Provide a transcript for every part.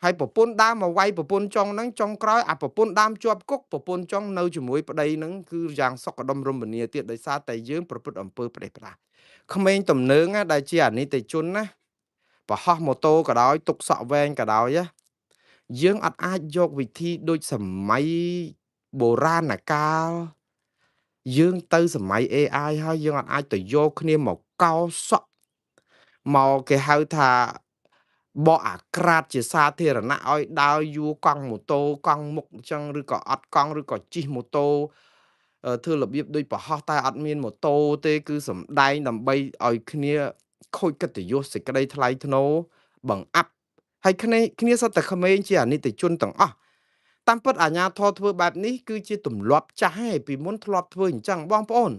ហើយប្រពន្ធដើមមកវាយប្រពន្ធចុងហ្នឹងចុងក្រោយអាប្រពន្ធដើមជាប់គុកប្រពន្ធចុងនៅជាមួយប្តីហ្នឹងគឺយ៉ាងសុខដុមរមនាទៀតដោយសារតែយើងប្រព្រឹត្តអំពើផ្ដេសផ្ដាសក្មេងទំនើងណាដែលជាអនីតិជនណាប្រហោះម៉ូតូក៏ដោយទុកសក់វែងក៏ដោយណាយើងអត់អាចយកវិធីដូចសម័យបុរាណកាលយើងទៅសម័យ AI ហើយយើងអត់អាចទៅយកគ្នាមកកោសក់មកគេហៅថាបកអាក្រាតជាសាធារណៈឲ្យដើរយួរកង់ម៉ូតូកង់មុខអញ្ចឹងឬក៏អត់កង់ឬក៏ជិះម៉ូតូធ្វើរបៀបដូចប្រហោះតែអត់មានម៉ូតូទេគឺសំដែងដើម្បីឲ្យគ្នាខូចកិត្តិយសសេចក្តីថ្លៃថ្នូរបង្អាប់ហើយគ្នាសុទ្ធតែក្មេងជាអនិច្ចជនទាំងអស់តាមពិតអាញាធរធ្វើបែបនេះគឺជាទម្លាប់ចាស់ឯងពីមុនធ្លាប់ធ្វើអញ្ចឹងបងប្អូន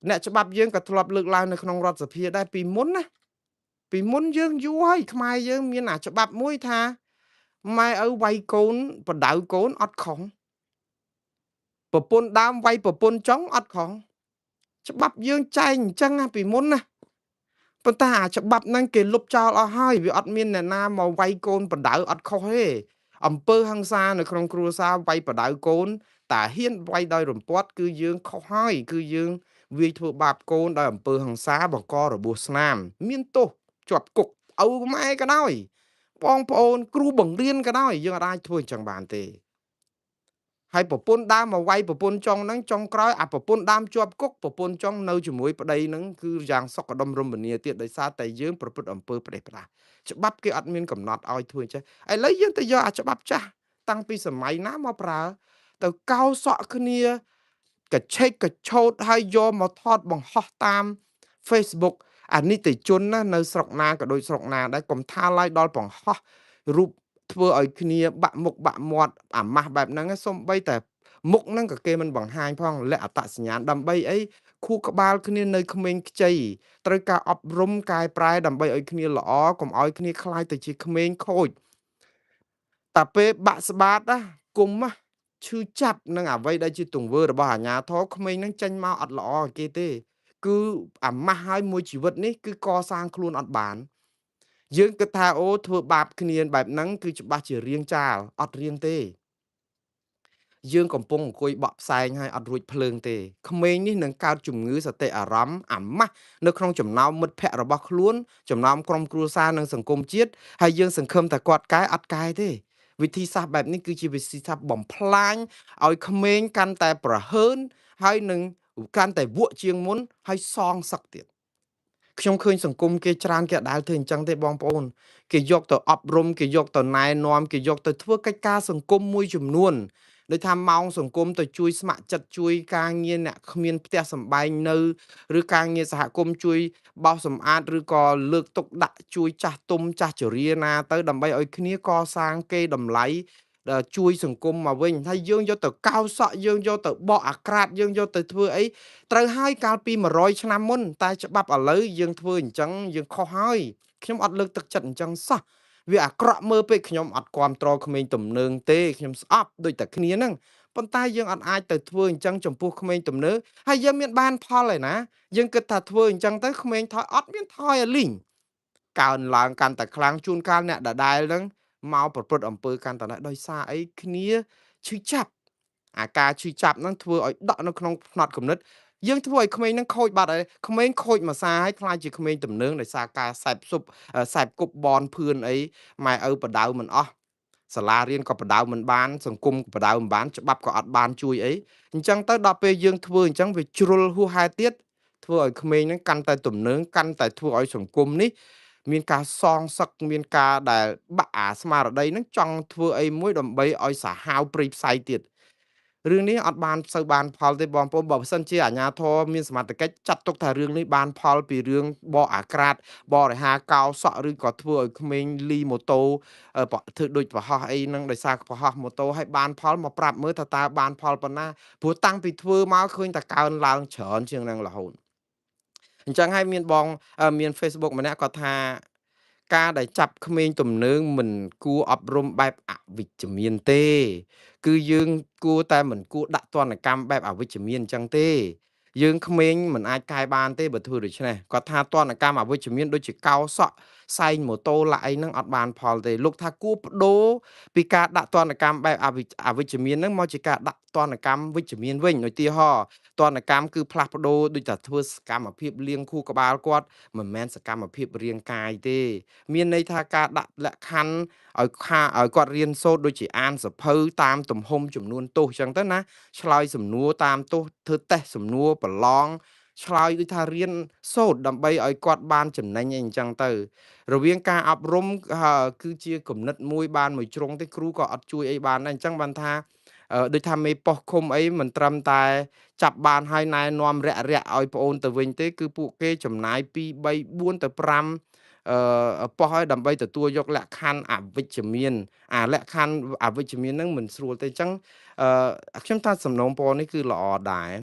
អ្នកច្បាប់យើងក៏ធ្លាប់លើកឡើងនៅក្នុងរដ្ឋសភាដែរពីមុនណាពីមុនយើងយូរហើយខ្មែរយើងមានអាច្បាប់មួយថាម៉ែឪវាយកូនបដៅកូនអត់ខុសប្រពន្ធដើមវាយប្រពន្ធចុងអត់ខុសច្បាប់យើងចែងអញ្ចឹងណាពីមុនណាប៉ុន្តែអាច្បាប់ហ្នឹងគេលុបចោលអស់ហើយវាអត់មានអ្នកណាមកវាយកូនបដៅអត់ខុសទេអំពើហិង្សានៅក្នុងគ្រួសារវាយបដៅកូនតាហ៊ានវាយដោយរំពាត់គឺយើងខុសហើយគឺយើងវាយធ្វើបាបកូនដោយអំពើហិង្សាបង្ករបួសស្នាមមានទោសជាប់គុកឪម៉ែក៏ដោយបងប្អូនគ្រូបង្រៀនក៏ដោយយើងអាចធ្វើអញ្ចឹងបានទេហើយប្រពន្ធដើមមកវាយប្រពន្ធចុងហ្នឹងចុងក្រោយអាប្រពន្ធដើមជាប់គុកប្រពន្ធចុងនៅជាមួយប្តីហ្នឹងគឺយ៉ាងសុខដុមរមនាទៀតដោយសារតែយើងប្រព្រឹត្តអំពើផ្ដេសផ្ដាសច្បាប់គេអត់មានកំណត់ឲ្យធ្វើអញ្ចឹងឥឡូវយើងទៅយកអាច្បាប់ចាស់តាំងពីសម័យណាមកប្រើទៅកោសក់គ្នាកឆេកកឆោតហើយយកមកថតបង្ហោះតាម Facebook អានិតិជនណានៅស្រុកណាក៏ដូចស្រុកណាដែរកុំថាឡើយដល់បង្ហោះរូបធ្វើឲ្យគ្នាបាក់មុខបាក់មាត់អាម៉ាស់បែបហ្នឹងសំបីតែមុខហ្នឹងក៏គេមិនបង្ហាញផងលក្ខអត្តសញ្ញាណដើម្បីអីខួរក្បាលគ្នានៅក្មេងខ្ចីត្រូវការអប់រំកែប្រែដើម្បីឲ្យគ្នាល្អកុំឲ្យគ្នាคล้ายទៅជាក្មេងខូចតែពេលបាក់ស្បាតណាគុំណាឈឺចាប់នឹងអ្វីដែលជាទង្វើរបស់អាញាធរក្មេងហ្នឹងចេញមកអត់ល្អឲ្យគេទេគឺអាម៉ាស់ហើយមួយជីវិតនេះគឺកសាងខ្លួនអត់បានយើងគិតថាអូធ្វើបាបគ្នាបែបហ្នឹងគឺច្បាស់ជារៀងចាលអត់រៀងទេយើងកំពុងអង្គុយបក់ផ្សែងហើយអត់រួចភ្លើងទេក្មេងនេះនឹងកើតជំងឺសតិអារម្មណ៍អាម៉ាស់នៅក្នុងចំណោមមិត្តភ័ក្តិរបស់ខ្លួនចំណោមក្រុមគ្រួសារនិងសង្គមជាតិហើយយើងសង្ឃឹមថាគាត់កែអត់កែទេវិធីសាស្ត្របែបនេះគឺជាវិធីសាស្ត្របំផ្លាញឲ្យក្មេងកាន់តែប្រហើនហើយនឹងកាន់តែវក់ជាងមុនហើយសងសឹកទៀតខ្ញុំឃើញសង្គមគេច្រើនគេអត់ដែលធ្វើអញ្ចឹងទេបងប្អូនគេយកទៅអប់រំគេយកទៅណែនាំគេយកទៅធ្វើកិច្ចការសង្គមមួយចំនួនដូចថាម៉ោងសង្គមទៅជួយស្ម័គ្រចិត្តជួយការងារអ្នកគ្មានផ្ទះសម្បែងនៅឬការងារសហគមន៍ជួយបោសសម្អាតឬក៏លើកទុកដាក់ជួយចាស់ទុំចាស់ជរាណាទៅដើម្បីឲ្យគ្នាកសាងគេតម្លៃជួយសង្គមមកវិញហើយយើងយកទៅកោសក់យើងយកទៅបកអាក្រាតយើងយកទៅធ្វើអីត្រូវហើយកាលពី100ឆ្នាំមុនតែច្បាប់ឥឡូវយើងធ្វើអញ្ចឹងយើងខុសហើយខ្ញុំអត់លើកទឹកចិត្តអញ្ចឹងសោះវាអាក្រក់មើលពេកខ្ញុំអត់គាំទ្រក្មេងទំនើងទេខ្ញុំស្អប់ដូចតែគ្នាហ្នឹងប៉ុន្តែយើងអត់អាចទៅធ្វើអញ្ចឹងចំពោះក្មេងទំនើងហើយយើងមានបានផលឯណាយើងគិតថាធ្វើអញ្ចឹងទៅក្មេងថយអត់មានថយឲ្យលីងកើនឡើងកាន់តែខ្លាំងជួនកាលអ្នកដដែលហ្នឹងមកប្រព្រឹត្តអំពើកាន់តែណាស់ដោយសារអីគ្នាឈឺចាប់អាការឈឺចាប់ហ្នឹងធ្វើឲ្យដក់នៅក្នុងផ្នត់គំនិតយើងធ្វើឲ្យក្មេងហ្នឹងខូចបាត់ហើយក្មេងខូចមួយសារហើយខ្លាចជាក្មេងទំនើងដោយសារការសែបស៊ុបសែបគប់បនភឿនអីម៉ែឪបដៅមិនអស់សាលារៀនក៏បដៅមិនបានសង្គមក៏បដៅមិនបានច្បាប់ក៏អត់បានជួយអីអញ្ចឹងទៅដល់ពេលយើងធ្វើអញ្ចឹងវាជ្រុលហួសហេតុទៀតធ្វើឲ្យក្មេងហ្នឹងកាន់តែទំនើងកាន់តែធ្វើឲ្យសង្គមនេះមានការសងសឹកមានការដែលបាក់អាស្មារតីហ្នឹងចង់ធ្វើអីមួយដើម្បីឲ្យសាហាវព្រៃផ្សៃទៀតរឿងនេះអត់បានសូវបានផលទេបងប្អូនបើមិនសិនជាអាជ្ញាធរមានសមត្ថកិច្ចចាត់ទុកថារឿងនេះបានផលពីរឿងបកអាក្រាតបរិហាកោសក់ឬក៏ធ្វើឲ្យក្មេងលីម៉ូតូធ្វើដូចប្រហោះអីហ្នឹងដោយសារប្រហោះម៉ូតូឲ្យបានផលមកប្រាប់មើលថាតើបានផលប៉ុណ្ណាព្រោះតាំងពីធ្វើមកឃើញតែកើនឡើងច្រើនជាងហ្នឹងរហូតអញ្ចឹងហើយមានបងមាន Facebook ម្នាក់គាត់ថាការដែលចាប់ក្មេងទំនើងមិនគួរអប់រំបែបអវិជ្ជមានទេគឺយើងគួរតែមិនគួរដាក់ទណ្ឌកម្មបែបអវិជ្ជមានអញ្ចឹងទេយើងក្មេងមិនអាចកែបានទេបើធ្វើដូច្នេះគាត់ថាទណ្ឌកម្មអវិជ្ជមានដូចជាកោសក់ សែងម៉ូតូឡាក់អីហ្នឹងអត់បានផលទេលោកថាគួរបដូរពីការដាក់ទណ្ឌកម្មបែបអវិជ្ជមានហ្នឹងមកជាការដាក់ទណ្ឌកម្មវិជ្ជមានវិញឧទាហរណ៍ទណ្ឌកម្មគឺផ្លាស់ប្ដូរដូចតែធ្វើសកម្មភាពលាងខួរក្បាលគាត់មិនមែនសកម្មភាពរាងកាយទេមានន័យថាការដាក់លក្ខខណ្ឌឲ្យខាឲ្យគាត់រៀនសូត្រដូចជាអានសភៅតាមទំហំចំនួនទោសអញ្ចឹងទៅណាឆ្លើយសំណួរតាមទោសធ្វើតេស្តសំណួរប្រឡងឆ្លើយដូចថារៀនសូត្រដើម្បីឲ្យគាត់បានចំណេញអីអញ្ចឹងទៅរវាងការអប់រំគឺជាគំនិតមួយបានមួយជ្រុងទេគ្រូក៏អត់ជួយអីបានដែរអញ្ចឹងបានថាដូចថាមេប៉ុស្តិ៍ឃុំអីមិនត្រឹមតែចាប់បានហើយណែនាំរាក់រាក់ឲ្យប្អូនទៅវិញទេគឺពួកគេចំណាយ2 3 4ទៅ5អឺប៉ុស្តិ៍ឲ្យដើម្បីទទួលយកលក្ខខណ្ឌអវិជ្ជមានអាលក្ខខណ្ឌអវិជ្ជមានហ្នឹងមិនស្រួលទេអញ្ចឹងអឺខ្ញុំថាសំណូមពរនេះគឺល្អដែរ។